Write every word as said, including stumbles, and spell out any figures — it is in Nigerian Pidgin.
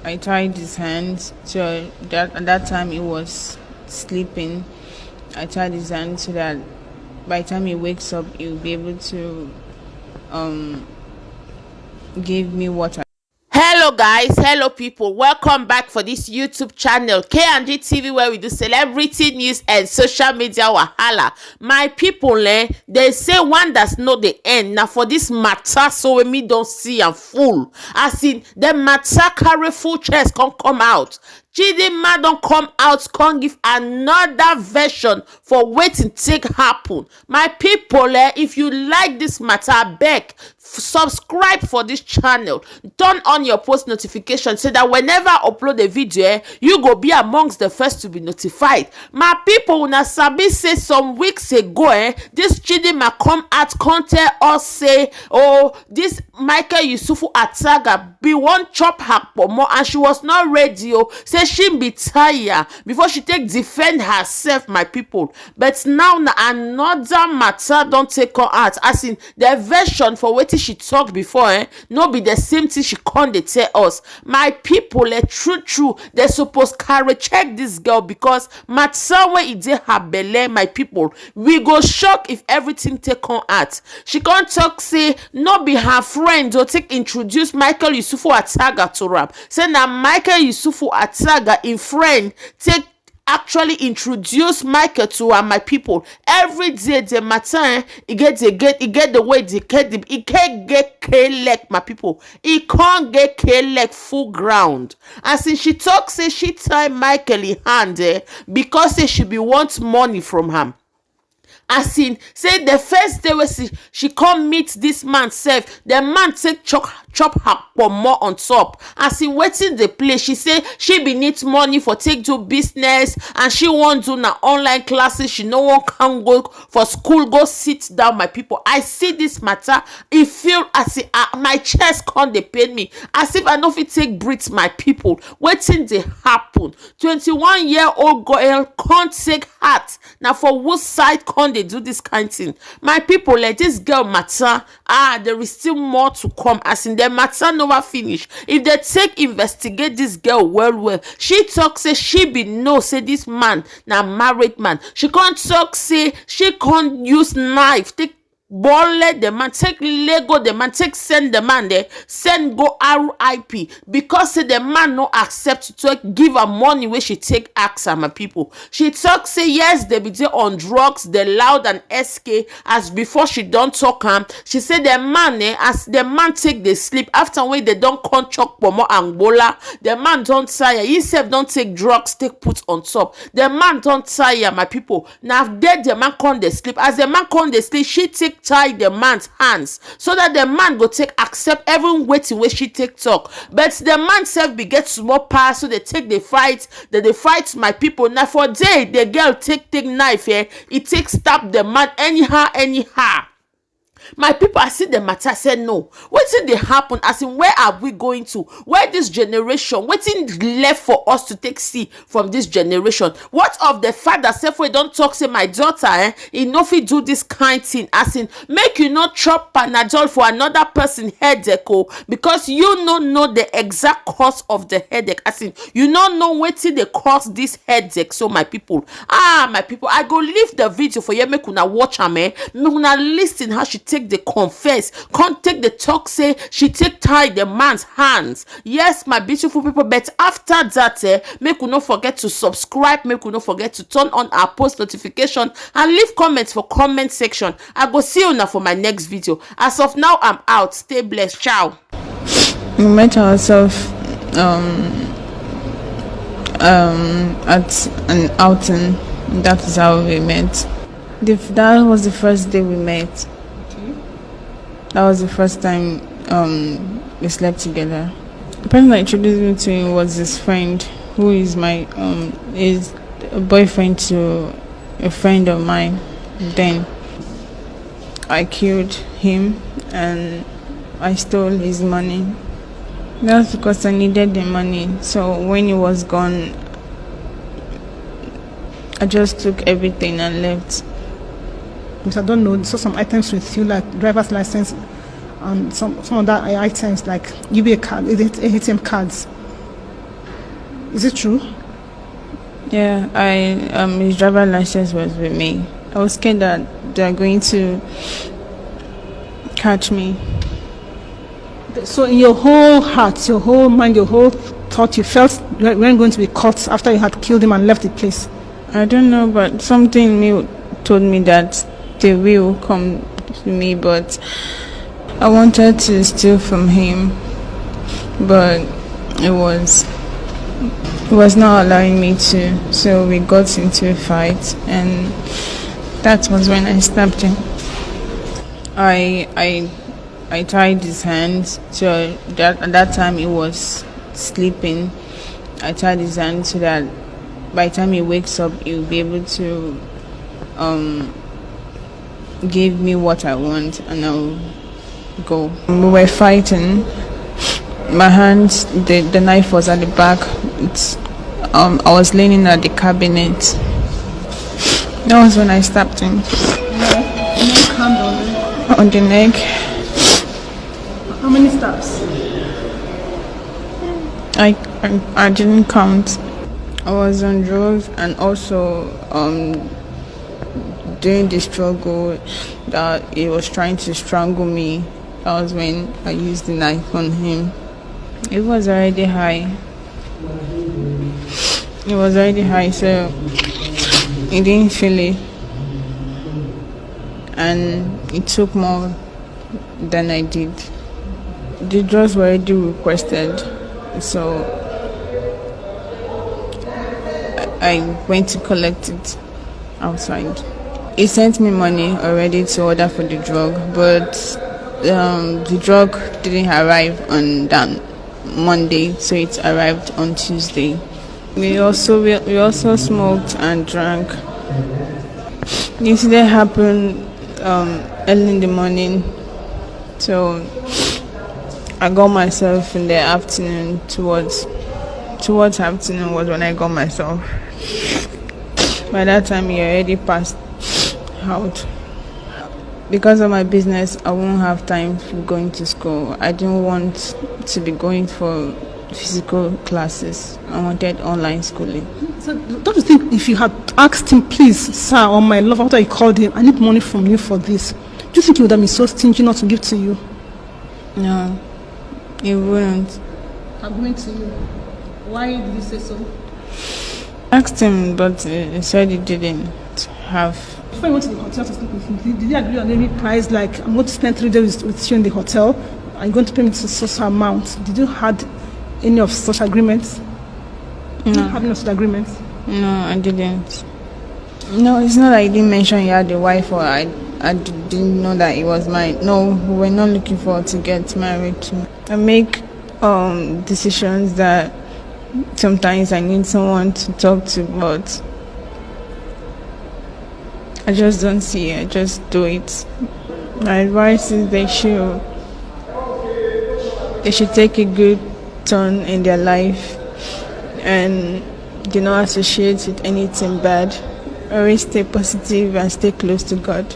I tied his hands. So that at that time he was sleeping. I tied his hands so that by the time he wakes up, he'll be able to um give me water. Hello guys, hello people, welcome back for this YouTube channel, K and G T V, where we do celebrity news and social media wahala. My people, eh, they say one that's not the end. Now for this matter, so when me don't see am full. As in, the matter carry full chest come come out. Chidinma don come out, come give another version for wetin take happen. My people, eh, if you like this matter, abeg, subscribe for this channel, turn on your post notification so that whenever I upload a video, eh, you go be amongst the first to be notified. My people, una sabi say some weeks ago, eh, this Chidinma come out, come tell us say, oh, this Michael Yusufu Ataga be wan chop her pomo and she was not ready, oh, say she be tired before she take defend herself, my people. But now na another matter don take come out, as in the version for wetin she talk before, eh, no be the same thing she come dey tell us. My people, eh, true true, they suppose carry check this girl, because matter wey e dey her belle, my people, we go shock if everything take come out. She come talk say no be her friend o take introduce Michael Yusufu Ataga to am. Say na Michael Yusufu Ataga, im friend, take actually introduce Michael to am, my people. Every day the matter, eh, e get the get e get the way the get the e get get K leg, my people. E can't get K leg full ground. As in, she talk say she tie Michael in hand, eh, because say she be want money from him. As in say the first day wey she, she come meet this man sef, the man take chop chop her pomo on top. As in, wetin dey play, she say she be need money for take do business, and she wan do na online classes, she no wan come go for school go sit down. My people, I see this matter, e feel as if, ah, my chest come dey pain me, as if I no fit take breathe. My people, wetin dey happen? Twenty-one year old girl come take heart. Na for which side come dey do this kind thing? My people, like, this girl matter, ah, there is still more to come. As in, the matter never finish. If they take investigate this girl well well, she talk say she be know say this man na married man. She come talk say she come use knife take bole the man, take lego the man, take send the man there, send go R I P, because say the man no accept to give her money wey she take ask am, my people. She talk say yes, they be dey on drugs, the loud and S K, as before she don talk am. She say the man, eh, as the man take dey sleep, after wey they don come chop pomo and gbola, the man don tire. He sef don take drugs, take put on top. The man don tire, my people. Na there the man come dey sleep. As the man come dey sleep, she take tie the man's hands so that the man go take accept every wetin wey she take talk. But the man sef be get small power, so they take the fight. They dey fight, my people. Na for there the girl take take knife, eh, e take stab the man anyhow anyhow. My people, I see the matter, say no. Wetin dey happen? As in, where are we going to? Where this generation? Wetin left for us to take see from this generation? What of the father sef wey don talk say, my daughter, eh, e no fit do this kind thing? As in, make you no chop Panadol for another person headache, oh, because you no know the exact cause of the headache. As in, you no know wetin dey cause this headache. So, my people, ah, my people, I go leave the video for you, make una watch am, eh? Make una listen how she take the confess, come take the talk say she take tie the man's hands. Yes, my beautiful people, but after that, eh, make we no forget to subscribe, make we no forget to turn on our post notification and leave comments for comment section. I go see una for my next video. As of now, I'm out. Stay blessed. Ciao. We met ourselves um, um, at an outing. That is how we met. The, that was the first day we met. That was the first time um, we slept together. The person that introduced me to him was his friend, who is my um, is a boyfriend to a friend of mine. Then I killed him and I stole his money. That's because I needed the money. So when he was gone, I just took everything and left. Because I don't know, saw some items with you, like driver's license and some some other items like U B A card, A T M cards. Is it true? Yeah, I um his driver license was with me. I was scared that they are going to catch me. So in your whole heart, your whole mind, your whole thought, you felt you weren't going to be caught after you had killed him and left the place. I don't know, but something in me told me that they will come to me, but I wanted to steal from him, but it was it was not allowing me to. So we got into a fight, and that was when I stabbed him. I I I tied his hands. So that at that time he was sleeping. I tied his hands so that by the time he wakes up, he'll be able to um give me what I want, and I'll go. We were fighting. My hands, the, the knife was at the back. It's, um, I was leaning at the cabinet. That was when I stabbed him. On the neck. How many stabs? I, I, I didn't count. I was on drugs, and also um, during the struggle that he was trying to strangle me. That was when I used the knife on him. It was already high. It was already high, so he didn't feel it, and it took more than I did. The drugs were already requested, so I went to collect it outside. He sent me money already to order for the drug, but um, the drug didn't arrive on that Monday, so it arrived on Tuesday. We also we, we also smoked and drank. The incident happened um, early in the morning, so I got myself in the afternoon. Towards towards afternoon was when I got myself. By that time, he already passed out. Because of my business, I won't have time for going to school. I didn't want to be going for physical classes. I wanted online schooling. So don't you think if you had asked him, "Please, sir, or my love," after you called him, "I need money from you for this," do you think he would have been so stingy not to give to you? No, he wouldn't. I'm going to you. Why did you say so? Asked him, but he said he didn't have. Before you went to the hotel to sleep with him, did, did you agree on any price? Like, "I'm going to spend three days with, with you in the hotel. Are you going to pay me this social amount?" Did you had any of such agreements? Did you No, have any of such agreements? No, I didn't. No, it's not like he didn't mention he had a wife, or I, I d- didn't know that he was married. No, we were not looking forward to get married. I make um decisions that sometimes I need someone to talk to, but I just don't see it. I just do it. My advice is they should they should take a good turn in their life and do not associate with anything bad. Always stay positive and stay close to God.